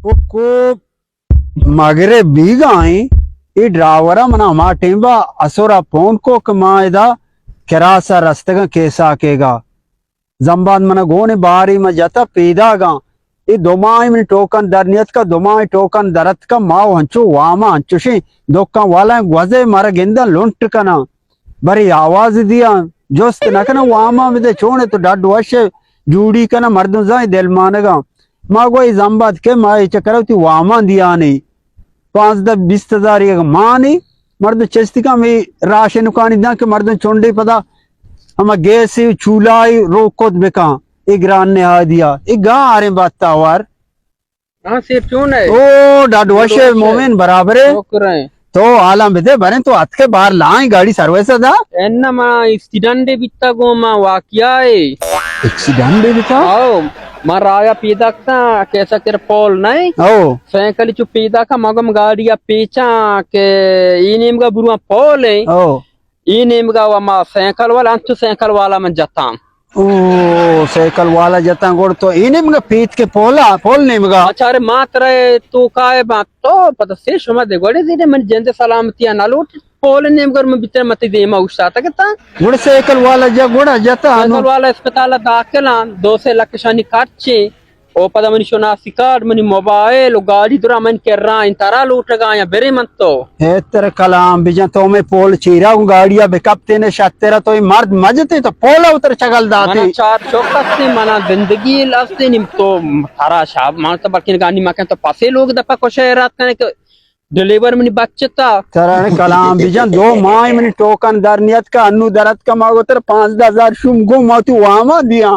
کوک کوک، مغرب بیگا ایں۔ A driver ءَ منا ہما ٹیمبا اسر ءَ پون کو کہ ما ادا کراس ءَ رستگاں کیسا کیگا۔ زمباد منا گون باری ما جتا پیداگاں۔ اے دو ماہ منی ٹوکن در نیتکا، دو ماہ ٹوکن در اتکا، ما و ہنچو واما ہنچوشیں دکان والا گوزے مارا گنداں لنٹ کناں۔ برے آواز دیاں، جست نہ کناں، واما بدے چونے تو ڈڈ وش جوڑی کناں، مردم زاں دل مانگاں۔ ما گوئی زمباد کہ ما اے چکر وتی واما دیانے۔ پانزدہ بیست ہزار یک مانے، مردم چستی کم اے راشن کانی داں کہ مردم چنڈے پدا ہما گیس چولائی روک کت بکاں۔ اے گران نہادیا، اے گاریں باتاور۔ ہاں سیٹھ، چون ئے؟ او، ڈاڈ وش ئے، مومن برابر ئے۔ شکر ئے۔ تو حالاں بدے، بریں تو اتکے بار لائیں گاڑی سروس دا؟ اناں، ما ایکسیڈنٹ بیتا گوں ما واقعہ ئے۔ ایکسیڈنٹ بیتا؟ او، ما رایا پیدا کتا، کیسا کر پول نہیں؟ او۔ سائیکل چو پیدا کا، مگم گاڑی پیچا کہ ای نیمگا برواں پول ئے۔ او۔ ای نیمگا و ما سائیکل والا، انچو سائیکل والا من جتاں۔ او، سائیکل والا جتاں گڑ تو ای نیمگا پیت کے پولا، پول نیمگا۔ اچھا، ارے ما ترے تو کائے با تو پتہ سے شما دے گڑے دینے من جند سلامتی نہ لوٹ پول نیمگا من بیتر متی دیما اوشتاتا کتا۔ گڑ سائیکل والا جا گڑا جتا سائیکل والا اسپتال داخل آں، دو سے لکھ شانی خرچے۔ او پدا منی شناسی کارڈ، منی موبائل و گاڑی درا من کرا انت، ترا لوٹگا یا برے من تو۔ اے تر کلام بجن تو میں پول چیرا گوں گاڑیا بکپتے نے شترا تو اے مرد مجتے تو پولا اتر چگل داتے۔ منا چار چوک ہستے، منا زندگی ہستے نیم تو ترا شاب مان تو بلکن گانی مکن تو پسے لوگ دپا کشے رات کنے کہ ڈلیور منی بچتا۔ ترا کلام بجن دو ماہ منی ٹوکن در نیت کا انو درت کا ما گو تر پانزدہ ہزار شوم گو ما تو واما دیاں۔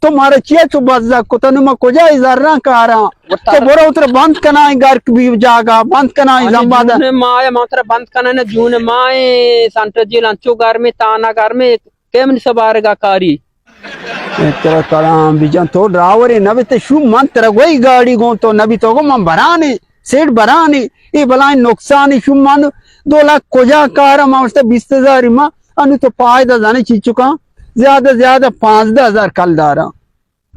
تو مارا چیا چو بزگ کتا؟ نو ما کجا ای زراں کاراں؟ تو برو اتر بند کنائیں گرک بی جاگا، بند کنائیں زمبادہ۔ جون ماہ ما ترا بند کنائیں، جون ماہ سنٹر جیل انچو گرمے، تانا گرمے، کہ منی سبارگا کاری۔ اے ترا کلام بجن تو ڈرائیورے نبی تے شو من ترا گوئی گاڑی گون تو نبی تو گو من برانی، سیٹ برانی، اے بلائیں نقصانی شو من دو لاکھ کجا کارا ما اشتا بیست ہزاری ما انو تو پائدہ زانے چی چکاں؟ زیادہ زیادہ پانزدہ ہزار کلداراں۔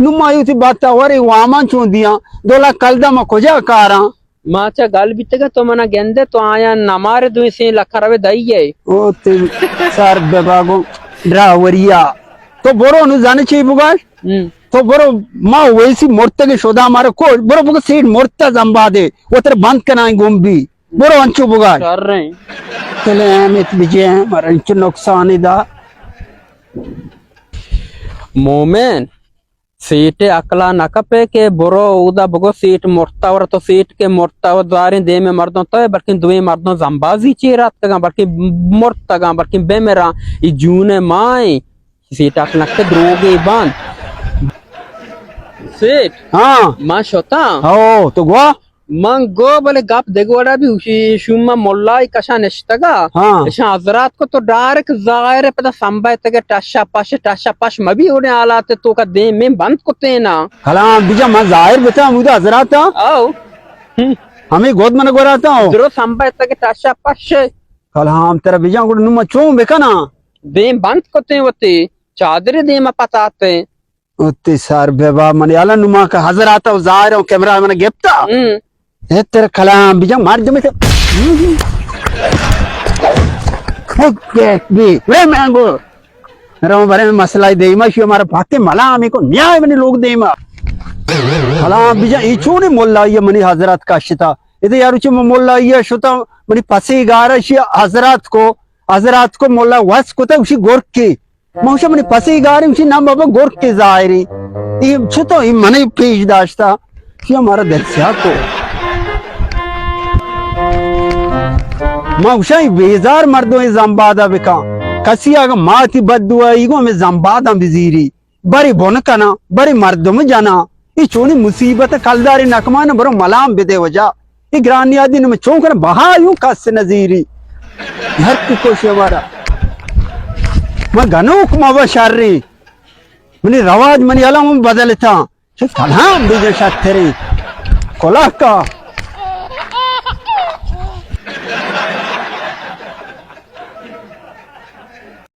نو ما یوتی بات ورے وامان چون دیاں؟ دو لاکھ کلدار ما کجا کاراں؟ ما چا گل بیتگا تو منا گندے تو آیا نمار دوی سے لکھ روے دائی ہے۔ او تے سر بباگو ڈرائیوریا۔ تو برو نو زانے چی بگاش؟ ہم۔ تو برو ما ویسی مرتگے شدا مارا کو برو بگو سیٹ مرتا زمبادے۔ وتر بند کنائیں گم بی۔ برو انچو بگا۔ شر ہیں۔ چلے احمد بجے ہیں، مارا انچو نقصانی دا۔ مومن، سیٹ عقلا نہ کپے کہ برو اودا بگو سیٹ مرتا ور تو سیٹ کے مرتا ور داریں دیم مردوں تو بلکن دویں مردوں زمبازی چیر آتکگاں بلکن مرتگاں بلکن بمراں۔ ای جون مائیں سیٹ عقل نہ کپے دروگے بند۔ سیٹ۔ ہاں۔ ما شتاں۔ ہو، تو گوا؟ من گو بلے گپ دگہ وڑا بی ہوشی شوما ملائی کشا نشتگا۔ ہاں۔ اشاں حضرات کو تو ڈائریکٹ ظاہر ہے پدا سمبھائے تگے ٹشا پش، ٹشا پش مبی اوڑے حالات تو کا دیم میں بند کتے نا۔ کلام بجا من ظاہر بتا ہمودا حضرات ہاں۔ آؤ۔ ہم۔ ہمیں گود من گوراتا ہو۔ درو سمبھائے تگے ٹشا پش۔ کلام ترا بجا گڑ نما چون بکنا۔ دیم بند کتے وتے۔ چادر دیم پتاتے۔ او تی سر ببا منی حالا نما کہ حضرات و ظاہر و کیمرہ من گپتا۔ ہم۔ اے تر کلام بجا مردم تے۔ خود دیکھ بی۔ رے مانگو۔ رو برے مسئلہ دیما شو ہمارا پاتے ملا ہمیں کو نیا منی لوگ دیما۔ کلام بجا ای چونی ملائی منی حضرات کشتا۔ ادے یارو چی ملائی شتا منی پسی گارا شی حضرات کو، حضرات کو ملا وس کتا اسی گرکی۔ من گوشاں منی پسی گاریں، گوشی نا بابا گرکے ظاہری۔ اے چتو اے منی پیش داشتا؟ چیا مارا دلسیاہ کو۔ من گوشاں اے بیزار مردم اے زمبادا بکاں۔ کسی اگاں ماتی بددعائی گو ہمیں زمباداں بزیری۔ برے بن کناں، برے مردم جناں۔ اے چونی مصیبت کلدارے نکمان برو ملام بدے وجہ۔ اے گرانی آدی نمے چون کناں بہا یوں کس نزیری۔ ہر کی کوشے مارا۔ من گنوک ما و شریں۔ منی رواج منی علم بدلتاں۔ چہ کلام بیجن شتریں۔ کلاکا۔